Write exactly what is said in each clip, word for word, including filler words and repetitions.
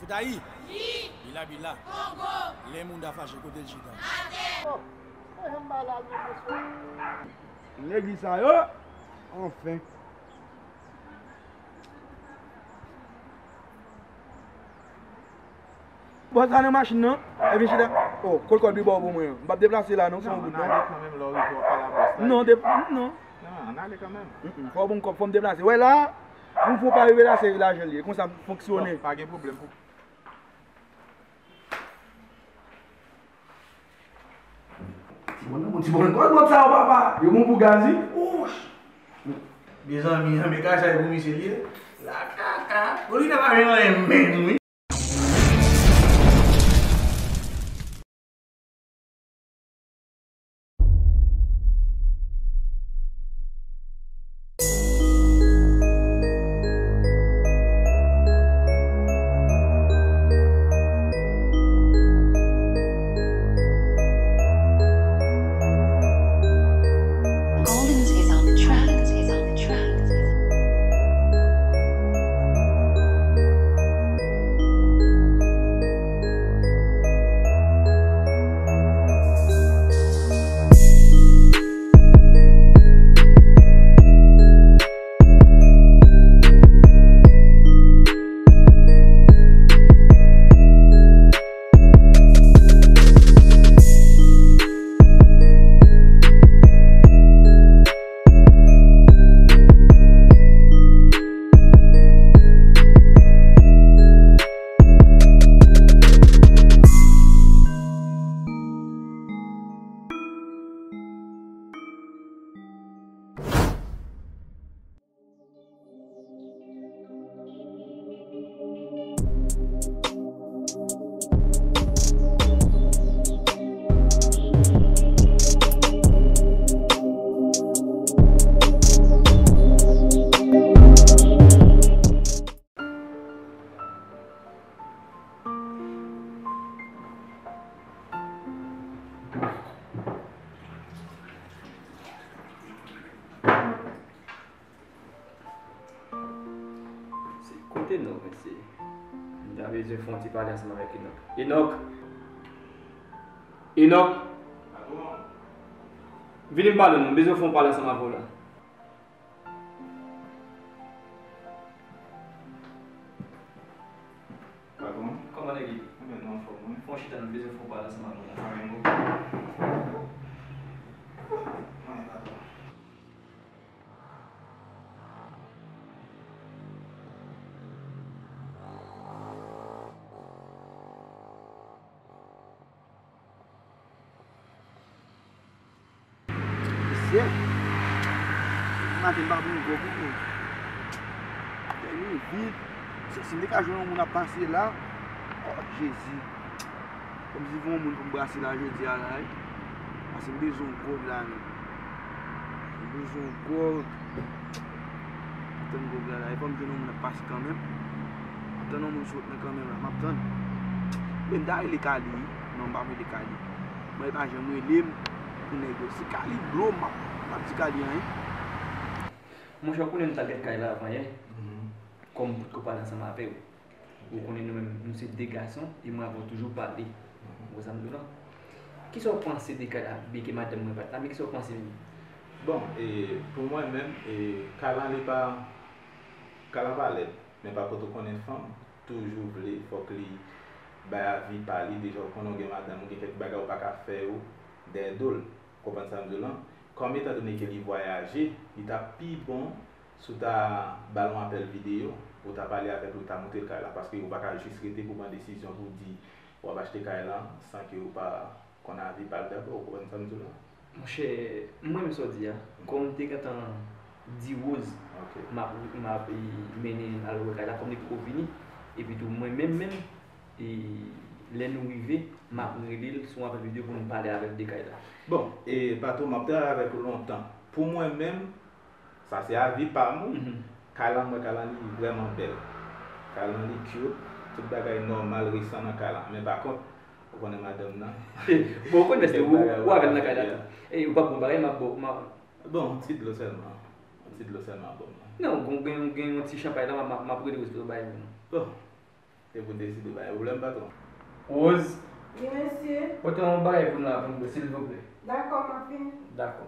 Dayi. Bila, bila. Kongo. Lè moun ta fache, kote l chita? Atè. Legliz sa yo, anfen. Bò sa nan machin nan, e vin chita. Oh, kot kòd bibò pou mwen an. M p ap deplase la non, se yon bout non. Non, de, non. Non, ann ale kanmenm. Mm, mm, fò w ban m kòb, fò m deplase. Wè la, yon fo pa rive la, se lajan l ye. Konsa m fonksyone. Bon, pa gen pwoblèm pou Ti bòn nan bon, ti bòn nan bon sa yo, papa. Yo bon pou gaz, wi. Ouch! Mezanmi, anben kay sa e pou misye li ye. La kaka. Olina pa jwenn anyen menm, wi. Se kote Enòk, mesye? M ta bezwen fè yon ti pale ansanm avèk Enòk. Enòk! Enòk! Vini m pale non, m bezwen fè yon pale ansanm avè w la. Patwon? Kòman nèg ye? Anben, nou anfòm, wi. Fè yon chita, nou bezwen fè yon pale ansanm avè w la. Anben, bon. Anben, patwon. Mesye, maten m pa pran gòg ou menm. Tèt mwen vid. Se, si m te ka jwenn yon moun ap pase la. Oh, Jezi. Kòmsi fò yon moun pou m brase la jodi a la, wi. Paske m bezwen yon gòg la, menm. M bezwen yon gòg. Tann gòg la, la. E fò m jwenn yon moun ap pase kanmenm. Tann yon moun sot nan kanmenm la. M ap tann. Men m ta rele Kali, wi. Non, m p ap rele Kali. Mwen, li pa janm rele m pou nèg yo. Si Kali blo m, m ap, m ap di Kali anyen. Monchè, ou konnen m t al gad kay la avan yè. Mhm. Kòm m potko pale ansanm avè w. Ou konnen nou menm, nou se de gason, e mwen avè w toujou pale. Mhm. Ou wè sa m di w lan? Kisa w panse de kay la, byenke madanm mwen pa t la, men kisa w panse menm? Bon, e, pou mwen menm, e, kay la li pa, kay la pa lèd, men pa kote w konnen fanm toujou vle, fòk li bay avi pa li, deja w konnen w gen madanm, ou gen kèk bagay ou pa ka fè yo dèyè do l. Konprann sa m di w lan? Kòm etandone ke li vwayaje, li t ap pi bon si w ta ba l yon apèl videyo, ou ta pale avèk li, ou ta montre l kay la, paske ou pa ka jis rete pou w pran desizyon pou w di w ap achte kay la san ke ou pa konn avi pa l dabò, ou konprann sa m di w lan? Monchè, mwen menm sa w di a, kòm m te gentan di Rose, m ap, m ap, e, mennen l al wè kay la, kòm li poko vini, epi tou mwen menm menm, e, lè nou rive, m ap rele l sou yon apèl videyo pou nou pale avè l de kay la. Bon, e, patwon, m ap travay avèk ou lontan. Pou mwen menm, sa se avi pa m, wi. Mhm. Kay lan, mwen, kay lan li vrèman bèl. Kay lan li cute, tout bagay nòmal, resan nan kay lan. Men pa kont, ou konnen madanm nan. Bon, ou konnen, mesye, ou, ou avè l nan kay la tou. E, ou p ap bon bagay, m ap bon, m ap Bon, yon ti dlo sèlman. Yon ti dlo sèlman, bon. Non, gen, gen, gen yon ti chanpay la, m ap, m ap rele Rose pou bay ou. Bon. Se pou deside, pa gen pwoblèm, patwon. Rose. Wi, mesye. Pote yon bagay pou nou la, pou nou bwè, silvouplè. Dakò, m ap vini. Dakò.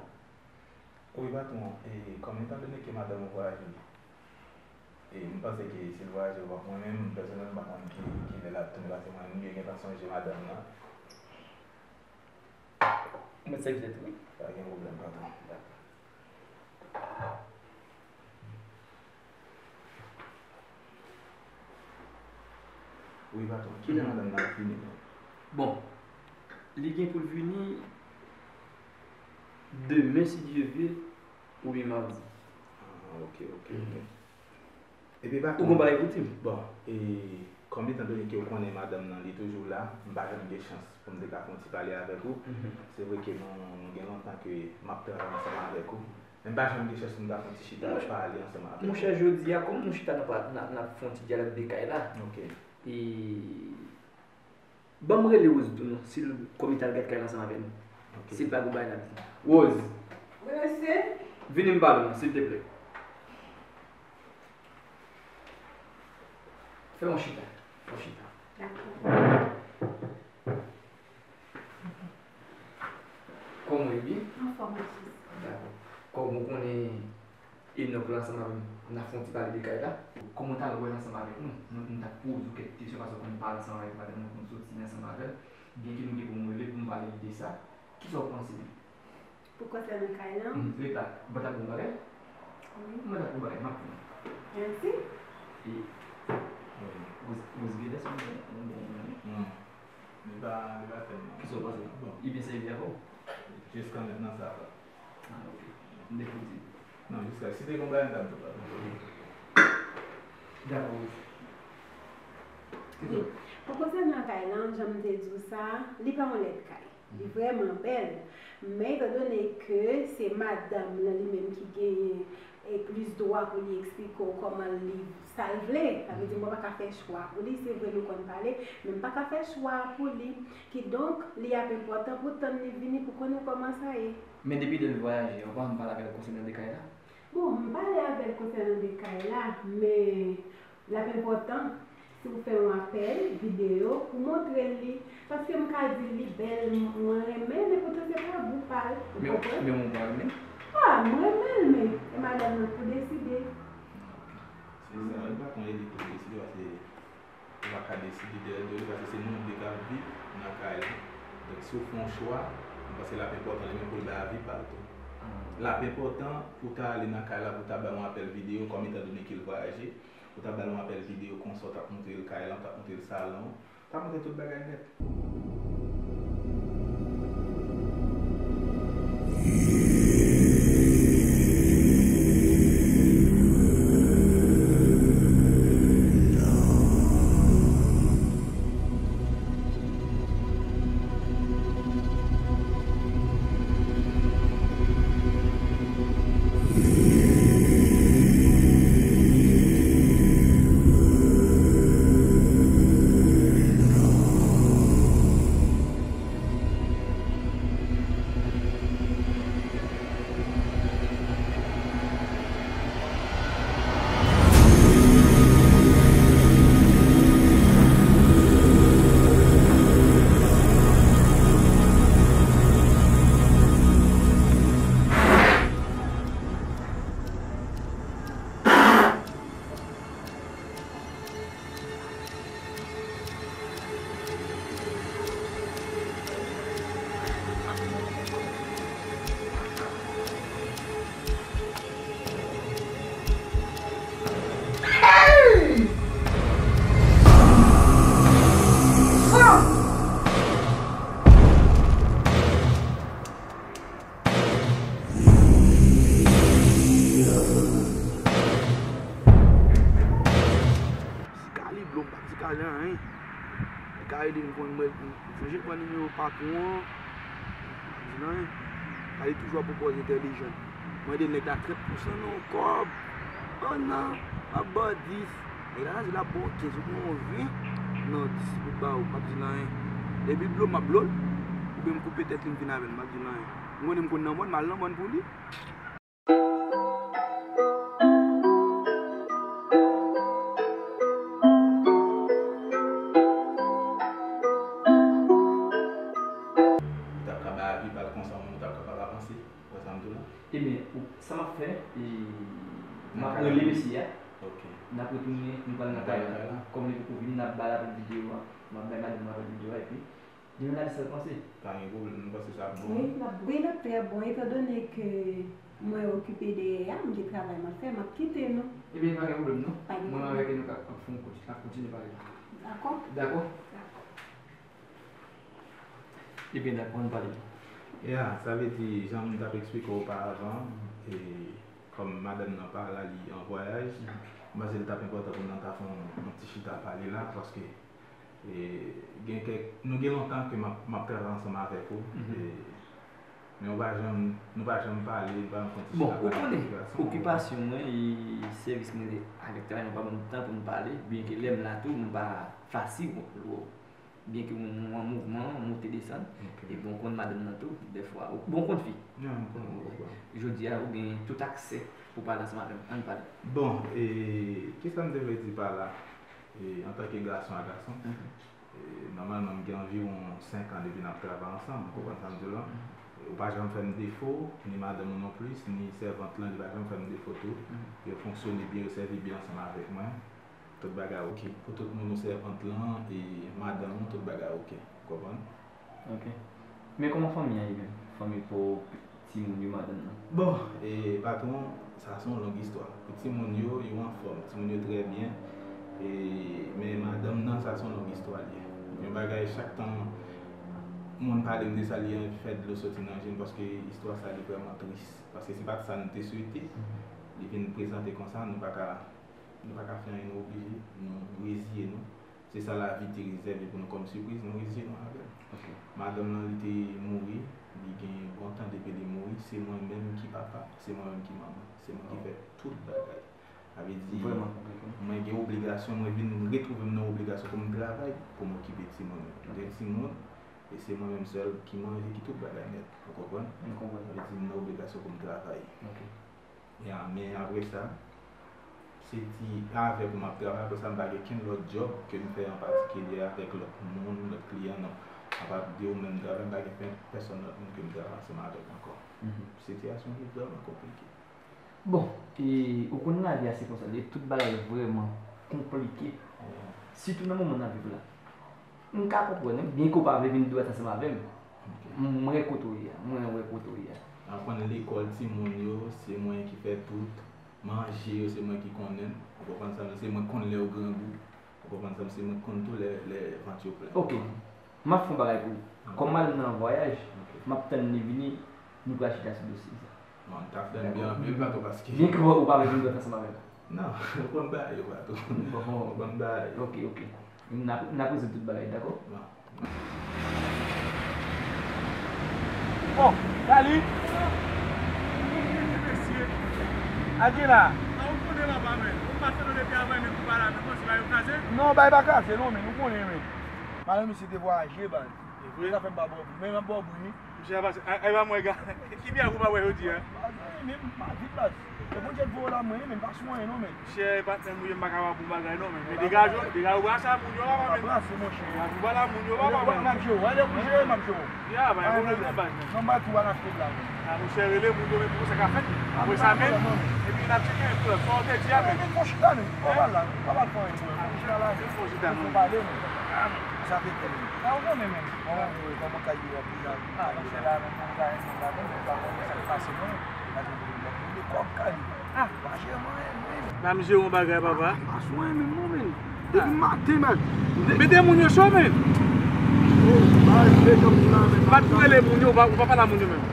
Wi, patwon, e, kòm etan done ke madanm ou vwayaje, e, m panse ke si l vwayaje, ou pa, mwen menm, pèsonèlman, m pa konn ki, ki lè l ap tounen, paske mwen menm, m byen gentan sonje madanm nan. Mwen sèvyèt, wi. Pa gen pwoblèm, patwon. Dakò. Wi, patwon. Kilè madanm nan ap vini, non? Bon, li gen pou l vini demen, si Dye vle, oubyen madi. Ah, ok, ok, ok. Epi, patwon, ou gon bagay pou di m? Bon, e, kòm etan done ke w konnen madanm nan, li toujou la, m pa janm gen chans pou m te ka fè yon ti pale avèk ou. Se vre ke nou, nou gen lontan ke m ap travay ansanm avèk ou. Men m pa janm gen chans pou m ta fè yon ti chita pale ansanm avèk ou. Monchè, jodi a, kòm nou chita, n ap, n ap, n ap fè yon ti dyalòg de kay la. Ok. E, ban m rele Rose tou non, si l, kòm li t al gad kay la ansanm avèk nou. Ok. Si l pa gen bagay l ap di. Rose. Wi, mesye. Vini m pale w non, silteplè. Fè yon chita. Fè yon chita. Dakò. Kòman w ye, byen? Anfòm, atis. Dakò. Kòm ou konnen Enòk la ansanm avè m, n ap fè yon ti pale de kay la. Kòman w t al wè l ansanm avèk nou? Mwen, m t ap poze w kèk kesyon paske w konn pale ansanm avèk madanm mwen, konn soti ansanm avè l. Byen ke nou gen pou m rele pou m pale li de sa. Kisa w panse? Pou konsènan kay lan? Hmm, ret la. Ou pa t ap di yon bagay? Wi. Ou pa t ap di yon bagay, m ap vini. Mèsi. E, Rose, Rose gen lè se yon bon, yon bon moun, wi. Hmm. Li pa, li pa tèlman. Kisa w panse? Bon. Li byen sèvi avè w? Jis kanmèm nan sa va. Ah, ok. M te pou di. Non, jiska si te gon bagay, m t ap di w pa. Dakò, Rose. Wi. Pou konsènan kay lan, jan m te di w sa, li pa yon lèd kay. Li vrèman bèl. Men etan done ke se madanm lan li menm ki genyen, e, plis dwa pou li eksplike w kòman li, sa l vle. Sa vle di mwen pa ka fè chwa pou li. Se vre nou konn pale, men m pa ka fè chwa pou li. Kidonk, li ap enpòtan pou tann li vini pou konnen kòman sa ye. Men depi lè l vwayaje, ou pa janm pale avè l konsènan de kay la? Bon, m pale avè l konsènan de kay la, men l ap enpòtan si w fè yon apèl videyo pou montre l li, paske m ka di l li bèl, m-, mwen renmen l, men poutan se pa gou pa l, ou konprann? Men w pa renmen l? Ah, m renmen l, men e madanm nan pou deside. Ah, ok. Se sa, li pa konn li pou deside, paske ou pa ka deside dèyè do li, paske se nou de k ap viv nan kay la. Donk, si w fè yon chwa, m panse l ap enpòtan li menm pou l bay avi pa l tou. L ap enpòtan pou w ta ale nan kay la, pou w ta bay yon apèl videyo, kòm etan done ke l vwayaje, ou ta ba l yon apèl videyo konsa, w t ap montre l kay lan, w t ap montre l salon, w t ap montre tout bagay nèt. Si Kali blo, m pa di Kali anyen. Kali di m konn mwen, m sonje l pran nimewo patwon an. M pa di l anyen. Kali toujou ap pwopoze entèlijan. Mande nèg la trant pousan nan yon kòb. An nan, m ap ba w dis. Nèg la di l ap ba w kenz, ou pran yon ven nan dis pou ba ou, m pa di l anyen. Depi l blo, m ap blo l. Oubyen m koupe tèt li, m vin avè l, m pa di l anyen. M konnen m konn nan mòn, m al nan mòn pou li. Fè, e, m ap rele mesye a. Ok. N ap retounen, nou pral nan kay la. Kòm li poko vini, n ap ba l apèl videyo a. M ap bay madanm nan apèl videyo a, epi li menm l a di sa l panse. Pa gen pwoblèm, m panse sa ap bon. Wi, l ap, wi, l ap trè bon, etandone ke mwen okipe dèyè a, m gen travay m ap fè, m ap kite nou. Ebyen, pa gen pwoblèm non. Pa gen pwoblèm. Mwen avèk nou ka ap fè yon kout, ap kontinye pale. Dakò? Dakò? Dakò. Ebyen, dakò, ann pale. Ya, sa vle di, jan m t ap eksplike w oparavan, e, kòm madanm nan pa la, li an vwayaj, m panse l t ap enpòtan pou n ta fè yon, yon ti chita pale la, paske, e, gen kèk, nou gen lontan ke m ap, m ap travay ansanm avèk ou, e, men ou pa janm, nou pa janm pale, nou pa janm fè yon ti chita pale. Bon, ou konnen, okipasyon mwen e sèvis mwen avèk travay mwen pa ban m tan pou n pale, byenke lè m la tou, m pa fasil pou w. Byenke w, w an mouvman, w monte desann. Ok. Epi w konn madanm nan tou, dèfwa. Bon, w konn fi. Non, m konn, m konn. Jodi a, ou gen tout aksè pou pale ansanm avè m. Ann pale. Bon, e, kisa m te vle di pa la? E, antanke gason a gason, e, nòmalman, m gen anviwon senk an depi n ap travay ansanm, ou konprann sa m di w la? E, ou pa janm fè m defo, ni madanm ou non plis, ni sèvant lan, li pa janm fè m defo tou. Yo fonksyone byen, yo sèvi byen ansanm avèk mwen. Tout bagay ok. Pou tout moun, ou sèvant lan, e madanm ou, tout bagay ok. Ou konprann? Ok. Men kòman fanmi an ye menm? Fanmi pa w, timoun yo, madanm nan? Bon, e patwon, sa se yon long istwa. Pou timoun yo, yo anfòm. Timoun yo trè byen. E, men madanm nan, sa se yon long istwa li ye. Yon bagay, chak tan moun pale m de sa, li fè dlo soti nan je m, paske istwa sa, li vrèman tris. Paske se pa t sa nou te swete. Li vin prezante konsa, nou pa ka Nou pa ka fè anyen, nou oblije, nou reziye nou. Se sa lavi te rezève pou nou kòm sipriz, nou reziye nou avè l. Ok. Madanm nan, li te mouri, li gen bon tan depi li mouri, se mwen menm ki papa, se mwen menm ki manman, se mwen ki fè tout bagay. Sa vle di, mwen gen obligasyon, mwen vin retwouve m nan obligasyon pou m travay, pou m okipe timoun yo. De timoun, e se mwen menm sèl ki manje, ki tout bagay nèt. Ou konprann? Sa vle di, m nan obligasyon pou m travay. Ok. Ya, men apre sa, se ti avèk ou m ap travay, apre sa, m pa gen kenn lòt djòb ke m fè an patikilye avèk lòt moun, lòt kliyan, non. Apa de ou menm travay, m pa gen pè-, pèsòn lòt moun ke m travay ansanm avèk ankò. Sitiyasyon ki vrèman konplike. Bon, e, ou konn lavi a se konsa l ye, tout bagay vrèman konplike. Sitou nan moman n ap viv la. M ka konprann, wi, byenke w pa vle vin dwèt ansanm avè m. M wè kote w ye a, mwen wè kote w ye a. Aprann lekòl timoun yo, se mwen ki fè tout. Manje yo, se mwen ki konnen. Ou konprann sa, men se mwen k konn lè yo grangou. Ou konprann sa, men se mwen k konn tou lè, lè vant yo plen. Ok. M ap fè yon bagay pou ou. Kòm madanm nan an vwayaj, m ap tann li vini, nou pral chita sou dosye sa. Bon, m ta fè n byen anpil, patwon, paske byenke ou pa vle vin dwèt ansanm avè m. Non, ou konn bagay yo, patwon. Bon. Ou konn bagay yo. Ok, ok. N ap, n ap rezoud tout bagay, dakò? Bon. Oh, Dali! Mesye. Adye la. A, ou konnen papa, men. Ou pa fè nou depi avan, men pou pale avèk mwen, se pa yo kraze? Non, bay pa kraze, non, men nou konnen, men. Madanm misye te vwayaje, baz. E vre? Sa fè m pa bò bri. Men m ap bò bri, wi. Misye a pase. Ay, ay, pa mwen, gade. Ki byen pou pa wè jodi a? Baz, mwen menm, m pa vit, baz. Lè Bondye voye w la, mwen, men m pa sou anyen, non, men. Chè, patnè m ou ye, m pa ka ba pou bagay, non, men. Men degaje w, degaje w, brase a moun yo, papa, men. Brase, monchè. Degaje w, ba la moun yo, papa, men. M ap jere w, ale pou jere, m ap jere w. Ya, pa gen pwoblèm, non, baz, men. Non, m ba tou, al achte la, men. A, monchè, rele moun yo, men, pou sa ka fèt. Apre sa, men, epi n ap tcheke, frè, sa w te di a, men. Men, fò chita, men. Ou pa la, ou pa fè anyen, frè. Fò chita la, men. Fò chita, men. Fò pale, men. Sa te di, men. Sa ou konnen, men. Kòman, kòman kay yo ap deja? A, monchè, la menm, mwen pa renmen la menm, mwen pa konnen sa k pase non. Gade, mwen gen kòb kay. A. Pa jere mwen, mwen. N ap jere yon bagay, papa. Pa swen menm non, men. Depi maten, men. Mete moun yo cho, men. Oh, pa jere moun nan, men. M pa t pou rele moun yo, ou pa, ou pa pale a moun yo menm.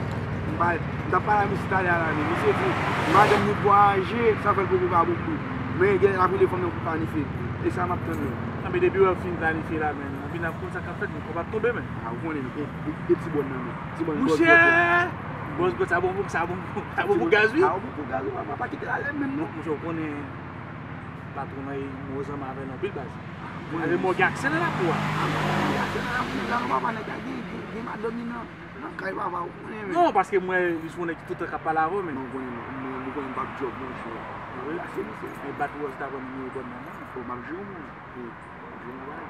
M pa, m t ap pale a misye talè a la, men. Misye di, madanm li vwayaje, sa fè l poko ka bò bri. Men, gen, l ap rele fanm nan pou planifiye. E sa m ap tann, men. A, men depi w fin planifiye la, men. Epi n ap konn sa k ap fèt, men kòb ap tonbe, men. A, ou konnen, men, e, e, e ti bòn nan, men. Ti bòn bòs bòs la. Bòs bòs, sa bon pou, sa bon pou, sa bon pou gaz, wi. Sa bon pou gaz, wi, papa, pa kite l ale menm, non. Monchè, ou konnen patwon nan, e, mwen zanmi avè l anpil, baz. Ale mwen gen aksè nan lakou a. A, mwen gen aksè nan lakou, men la, non, papa, nèg la gen, gen, gen madanm li nan, nan kay, papa, ou konnen, men. Non, paske mwen, li se yon nèg ki tout tan k ap pale avè w, men. Non, ou konnen, mwen, mwen, mwen konnen m p ap djòb, monchè. Wi. Pase misye. Men bat wòch ta pran nimewo bòn nan, non. Bon, m ap jere w, men.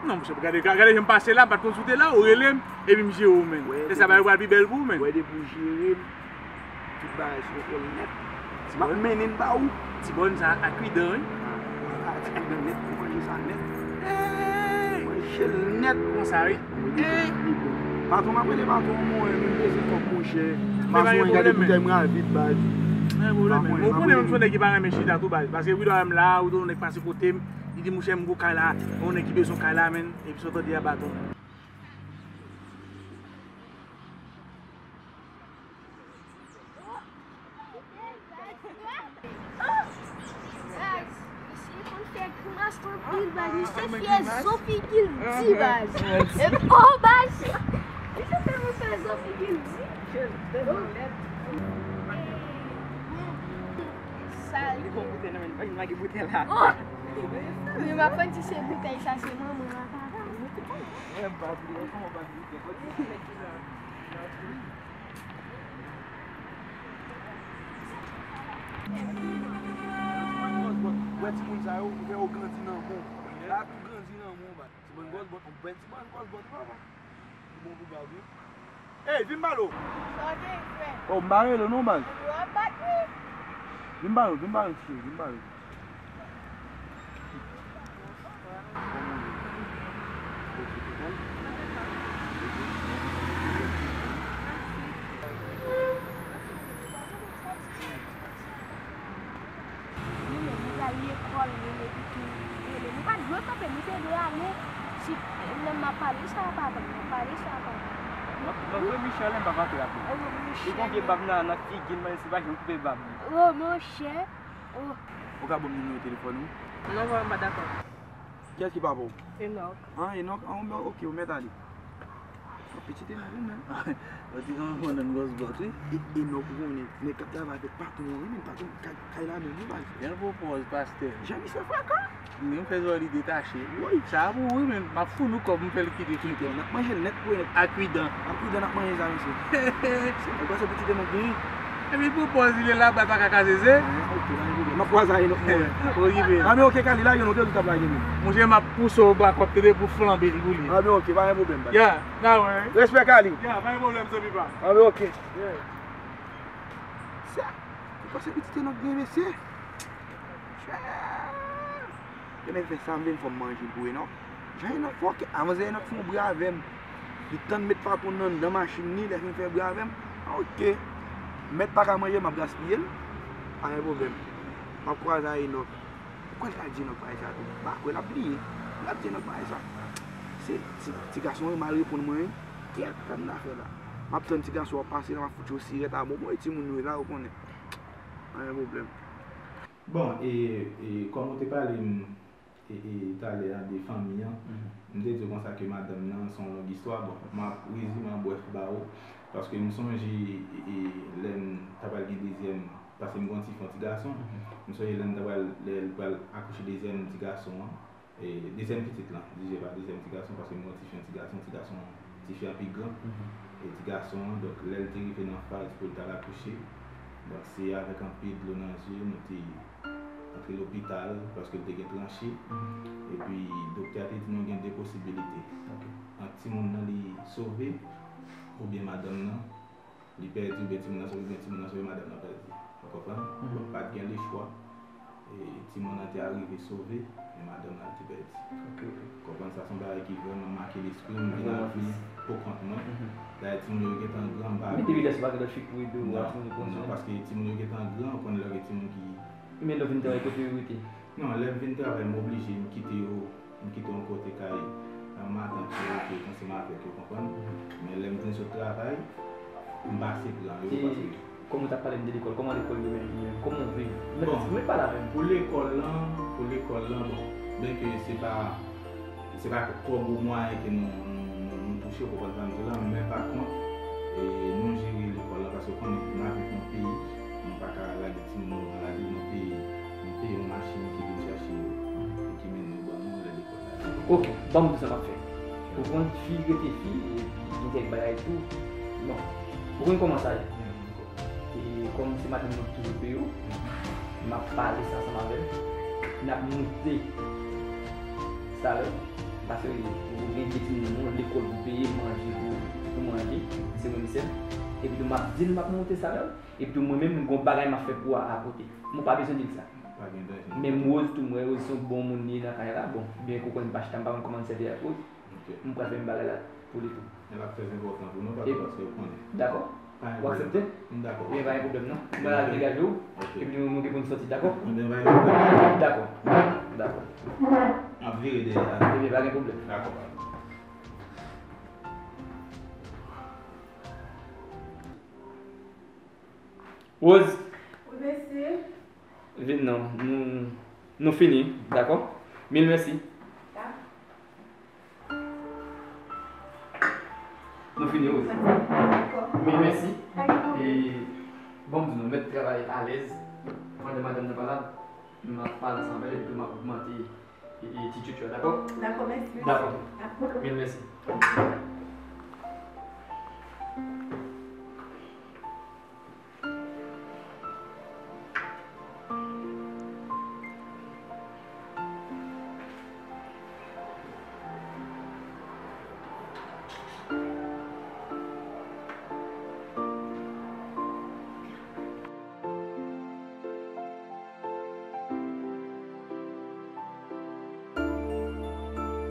Non, monchè, gade, gade, gade jan m pase la, m pa t konn si w te la, ou rele m, epi m jere w, men. E sa va pral pi bèl pou ou, men. Wè, depi w jere m, tout bagay sou kontwòl nèt. M ap mennen l ba ou. Ti bòn sa a kui dan, wi. Ah, ti kui dan nèt, ou manje sa nèt. Hey! Manje l nèt. Konsa, wi. Hey! Patwon, m ap rele patwon, mwen, m bezwen kòb, monchè. Patwon, gade boutèy mwen a vid, baz. Pa gen pwoblèm, men. Ou konnen menm se yon nèg ki pa renmen chita tou, baz. Paske wi, lè m la, ou te yon nèg pase kote m, li di, monchè, m gwo kay la, yon nèg ki bezwen kay la, menn. Epi sa w tande a, patwon. Baz, misye konn fè grimas anpil, baz. Misye fè zo figi l di, baz. E, oh, baz. Misye tèlman fè zo figi l di. Sal. Li gon boutèy nan men, li lage boutèy la. Oh! Wi, m ap fè di se boutèy sa, se manman ak papa. Wè, bab li, wè kòman bab li fè. Wè timoun sa yo, ou fè yo grandi nan men w. La tou grandi nan men w, baz. Ti bann gwòs bòt, yon bèl ti bann gwòs bòt, papa. Li bon pou bab, wi. Ey, vin ba l, o. Sa w gen, frè? O, m pa rele w non, baz. W ap bat, wi. Vin ba l, vin ba l, cheri, vin ba l. Nou menm, nou pral lekòl, rele pikin, rele. Nou pa t dwe kanpe, nou te dwe ale. Si, lè m ap pale sa, papa, m ap pale sa, papa. M ap, m ap voye Michel, m p ap ape ak li. Oh, Michel. Li gon vye bab nan, nan figi l, men se pa janm koupe bab li. Oh, monchè. Oh. Ou ka ban m nimewo telefòn ou? Non, papa, m pa dakò. Kiyès ki papa w? Enòk. Ah, Enòk? Ah, ok, ou mèt ale. Pitit Enòk ou menm. Ou te konn konn gwòs bòt, wi. E, Enòk, ou konnen, nèg k ap travay avèk patwon an, wi, men patwon kay, kay la menm, wi, baz. Bèl pwopòz, pastè. Jan misye frakan. Menm fè zò li detache. Wi. Sa pou ou, wi, men m ap founi w kòb, m fè l kite. Kite, n ap manje l nèt pou nèt. Ak wi dan. Ak wi dan n ap manje sa, mesye. Se, ou panse pitit Enòk gen? Epi pou pòz li la, bat ak akazeze. Ah, ok, pa gen pwoblèm. M ap kwaze a Enòk mwen. Okipe. Ah, men ok, Kali, lage nou, ke ou t ap lage nou. Monchè, m ap pouse w bwa kòb tete pou flanbe l pou li. Ah, men ok, pa gen pwoblèm, baz. Ya, n a wè. Respè, Kali. Ya, pa gen pwoblèm, zanmi pa. Ah, men ok. Yeah. Sa, ou panse pitit Enòk gen, mesye? Chè. Gen nèg fè sa, m vin fè m manje pou Enòk. Jan Enòk fòkè, avan se Enòk fè yon bri avè m. Li tann met patwon nan anndan machin li, lè fin fè bri avè m. Ah, ok. Mèt pa ka manje, m ap gaspiye l. Pa gen pwoblèm. M ap kwaze a Enòk. Ou kwè l ta di Enòk bagay sa tou? M pa kwè l ap bliye. L ap di Enòk bagay sa. Se ti, ti gason an mal reponn mwen, wi. Kèt, sa m ta fè la. M ap tann ti gason an pase la, m ap fout yo sirèt a bonbon, e timoun yo la, ou konnen. Pa gen pwoblèm. Bon, e, e, kòm ou te pale m, e, e, talè a de fanmi an, m te di w konsa ke madanm nan, se yon long istwa. Bon, m ap rezime an brèf ba ou, paske m sonje, e, e, lè m ta pral gen dezyèm, paske m gen yon ti fi, yon ti gason, m sonje lè m ta pral, lè l pral akouche dezyèm ti gason an, e, dezyèm pitit lan, di je pa dezyèm ti gason, paske m gen yon ti fi, yon ti gason, ti gason, ti fi an pi gran, e ti gason an, donk, lè l te rive nan faz pou l t al akouche, donk, se avèk anpil dlo nan zye, nou te antre lopital, paske l te gen tranche, epi doktè a te di nou gen de posibilite. Ant timoun nan li sove, oubyen madanm nan, li pèdi, oubyen timoun nan sove, oubyen timoun nan sove, madanm nan pèdi. Ou konprann? Donk, pa t gen lechwa. E timoun nan te arive sove, men madanm nan te pèdi. Ok, ok. Konprann sa, se yon bagay ki vrèman make lespri m, m vin ap viv pou kont mwen. Dayè, timoun yo gentan gran, m pa vle. Mete vitès, pa gen lòt fi pou ede w, non, timoun yo konsa. Non, paske timoun yo gentan gran, ou konn lè gen timoun ki. Men lè w vin travay, kote yo rete? Non, lè m vin travay, m oblije, m kite yo. M kite yon kote kay, euh, matant yo, ki ansanm avèk yo, konprann? Men lè m vin sot travay, m pase pran yo, paske. Kòm ou t ap pale m de lekòl, kòman lekòl yo menm, li menm, kòman w viv? Mwen, mwen pale avè m. Pou lekòl lan, pou lekòl lan, bon, byenke se pa, se pa twò gwo mwayen ke nou, nou, nou, nou touche, ou konprann sa m di w la, men pa kont, e, nou jere lekòl lan, paske w konnen, nou avèk yon peyi, nou pa ka lage timoun nou nan lari, nou peye, nou peye yon machin ki vin chache yo, e ki mennen yo ban nou lè lekòl la. Ok, ban m di sa m ap fè. Ou konn fi rete fi, epi gen kèk bagay tou. Bon, ou konn kòman sa ye. E kòm se madanm mwen ki toujou peye w, m ap pale sa ansanm avè l. N ap moute salè w. Paske ou gen de timoun nou lekòl pou peye, manje pou, pou manje. Se mwen menm sèl. Epi tou m ap di l m ap monte salè w. Epi tou mwen menm m gon bagay m ap fè pou w a akote. Mwen pa bezwen di l sa. Pa gen danje. Menm Rose tou, mwen Rose se yon bon moun li ye nan kay la. Bon, byen ke w konnen m pa chita, m pa konn kòman m sèvi ak Rose. Ok. M pral fè menm bagay la pou li tou. Men l ap trè enpòtan pou nou, papa, Epi- paske ou konnen. Dakò? Pa gen Ou aksepte? M dakò. Ebyen, pa gen pwoblèm non. Mwen al degaje w. Ok. Epi nou, nou gen pou n sòti, dakò? Ebyen, pa gen pwoblèm. Dakò. Dakò. M ap vire dèyè a. Ebyen, pa gen pwoblèm. Dakò, papa. Rose, Wi, mesye. vin non. Nou, nou fini, dakò? Mil mèsi. Dakò. Nou fini, Rose. Dakò. Mil mèsi. Pa gen pwoblèm. E, bon, m di nou, mèt travay alèz. Pandan madanm nan pa la, m ap pale ansanm avè l, epi m ap ogmante e, e, ti tchotcho a, dakò? Dakò, mèsi, mesye. Dakò. Dakò. Mil mèsi.